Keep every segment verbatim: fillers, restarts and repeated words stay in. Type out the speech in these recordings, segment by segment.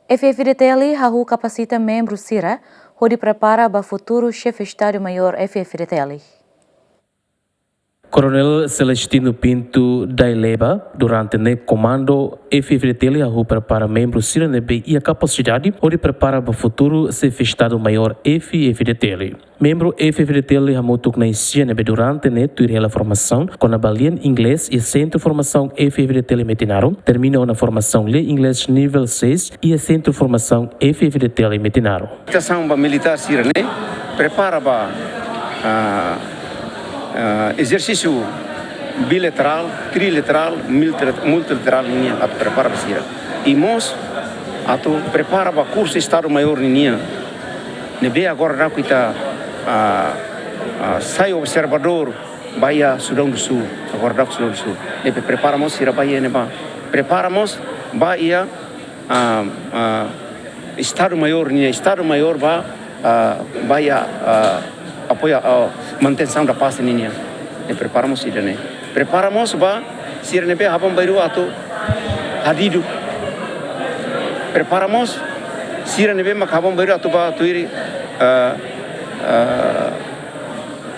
F-FDTL hahú kapasita membru sira hodi prepara ba futuru Xefe Estadu Maiór F-FDTL. Koronel Celestino Pinto Daileba, durante ne'e komandu F-FDTL hahú prepara membru sira ne'ebé iha kapasidade hodi prepara ba futuru Xefe Estadu Maiór F-FDTL. Membru F-FDTL hamutuk na'in-sia ne'ebé durante ne'e tuir hela formasaun kona-ba lian Inglés iha Sentru Formasaun F-FDTL Metinaro, termina ona formasaun lian Inglés nivel seis iha Sentru Formasaun F-FDTL Metinaro. Kapasitasaun ba militár sira ne'e prepara ba, ah, ah, ezersísiu bilaterál, trilaterál, multila-, multilaterál nian atu prepara ba sira. I mós atu prepara ba kursu Estadu Maiór nian. Ne'ebé agora daudauk ita, ah, ah, sai observadór ba iha Sudão do Sul, agora daudauk Sudão do Sul. Ne'ebé prepara mós sira ba iha ne'ebá. Prepara mós ba iha, ah, ah, Estadu Maiór nian, Estadu Maiór ba, ah, ba iha, ah, apoiu, ah, manutensaun da pás nian. Ne'e prepara mós ida-ne'e. Prepara mós ba sira ne'ebé haban bainrua atu hadidu. Prepara mós sira ne'ebé mak haban bainrua atu ba tuir, ah, ah,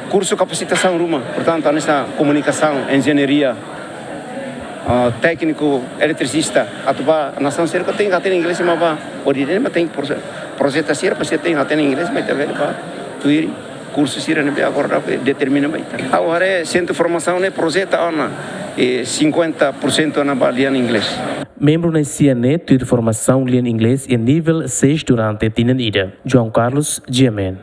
kursu kapasitasaun ruma, portantu, hanesan komunikasaun, enjeñaria, ah, tékniku, eletrixista, atu ba nasaun sira-ne'ebé tenke hatene Inglés mak bá, hodi ida-ne'e mak tenke proje-, projeta sira, para sira tenke hatene Inglés, mak ita bele ba tuir kursu sira ne'ebé agora daudauk determina ba ita. Ha'u haree sentru formasaun ne'e projeta ona, eh, cinquenta por cento ona ba lian Inglés. Membru na'in-sia ne'e tuir formasaun lian Inglés iha nivel seis durante tinan ida. João Carlos, G M N.